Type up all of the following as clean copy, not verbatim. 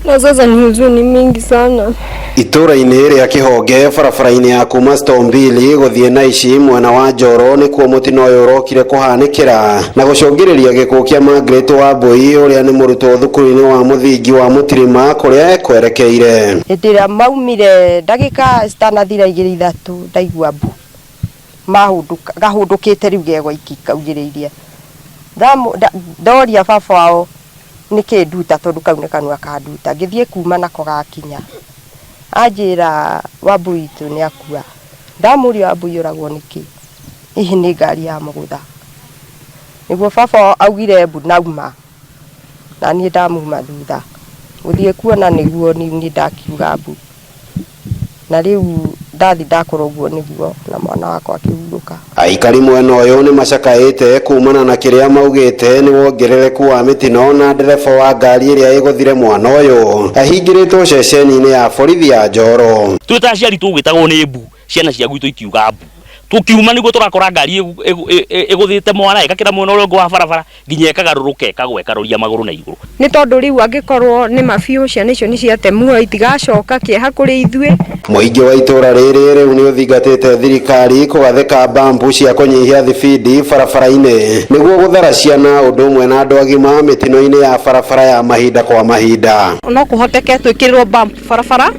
Na sasa ni huzuni mingi sana. Itũra-inĩ rĩa Kĩhonge barabara-inĩ ya kuma Stombili gũthiĩ Naishi mwena wa Njoro nĩkuo mũtino ũyũ ũrokire kũhanĩkĩra na gũcũngĩrĩria gĩkuũ kĩa Margaret Wambui ũrĩa nĩ mũrutwo thukuru-inĩ wa mũthingi wa Mũtirima kũrĩa ekwerekeire. Hĩndĩ ĩrĩa maumire ndagĩka citanathira igĩrĩ ithatũ, ndaigua mbu mahũndũka gahũndũkĩte rĩu gegwaiki kaugĩrĩirie. Ndoria baba wao nĩkĩ nduta, tondũ kau nĩ kanua ka nduta. Ngĩthiĩ kuma nako gakinya, anjĩra Wambui witũ nĩ akua. Ndamũria, Wambui ũragwo nĩkĩ? Hihi nĩ ngari ya mũgũtha? Nĩguo baba wao augire mbu nauma, na niĩ ndamuma thutha gũthiĩ kuona nĩguo niĩ ndakiuga mbu, na rĩu ndathi ndakora ũguo nĩguo na mwana wakwa akĩhurũka. Aikari mwena ũyũ nĩ macakaĩte kumana na kĩrĩa maugĩte nĩ wongerereku wa mĩtino, na ndereba wa ngari ĩrĩa ĩgũthire mwana ũyũ ahingĩrĩtwo ceceni-inĩ ya borithi ya Njoro. Twĩ ta aciari tũgwĩtagwo nĩ mbu, ciana cia gwitũ ikiuga mbu. Tũkiuma nĩguo tũrakora ngari ĩgũthĩte mwana ĩgakĩra mwena ũrĩa ũngĩ wa barabara nginya ĩkagarũrũka, ĩkagwa, ĩkaroria magũrũ na igũrũ. Nĩ tondũ rĩu angĩkorwo nĩ mabiũ ciana icio nĩ ciate muoyo, itigacoka kĩeha kũrĩ ithuĩ. Mũingĩ wa itũra rĩrĩ rĩu nĩ ũthingatĩte thirikari kũgathĩka bambu cia kũnyihia thibindi barabara-inĩ nĩguo gũthara ciana ũndũ ũmwe na andũ agima mĩtino-inĩ ya barabara ya mahinda kwa mahinda. No kũhoteke twĩkĩrĩrwo bump barabara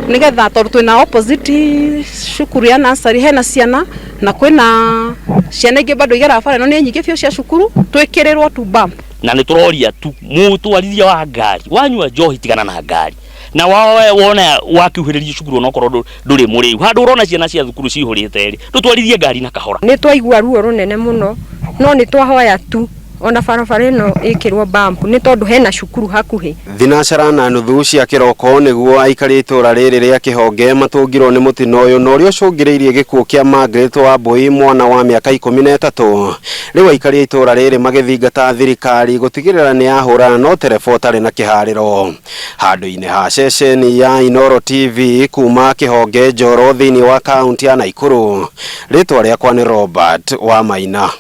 nĩgetha, tondũ twĩna opposite cukuru ya nursery, hena ciana na kwĩna ciana ingĩ bado igeraga bara ĩno, nĩ nyingĩ biũ cia cukuru, twĩkĩrĩrwo tu bump. Na nĩ tũroria tu mũtwarithia wa ngari, wanyua njohi tigana na ngari, na wawe wona wakiuhĩrĩria cukuru, onokorwo ndũrĩ mũrĩu, handũ ũrona ciana cia thukuru cihũrĩte rĩ, ndũtwarithie ngari na kahora. Nĩ twaigua ruo rũnene mũno, no nĩ twahoya tu ona barabara ĩno ĩkĩrwo bump, nĩ tondũ hena cukuru hakuhĩ. 9:30 cia kĩroko nĩguo aikari itũra rĩrĩ rĩa Kĩhonge matũngirwo nĩ mũtino ũyũ na ũrĩa ũcũngĩrĩirie gĩkuũ kĩa Margaret Wambui, mwana wa mĩaka 13. Rĩu aikari a itũra rĩrĩ magĩthingata thirikari gũtigĩrĩra nĩ yahũrana na ũtereba ũtarĩ na kĩharĩro. Handũ-inĩ ha ceceni ya Inooro TV kuma Kĩhonge Njoro thĩinĩ wa kaunti ya Naikuru, rĩtwa rĩakwa nĩ Robert Wamaina.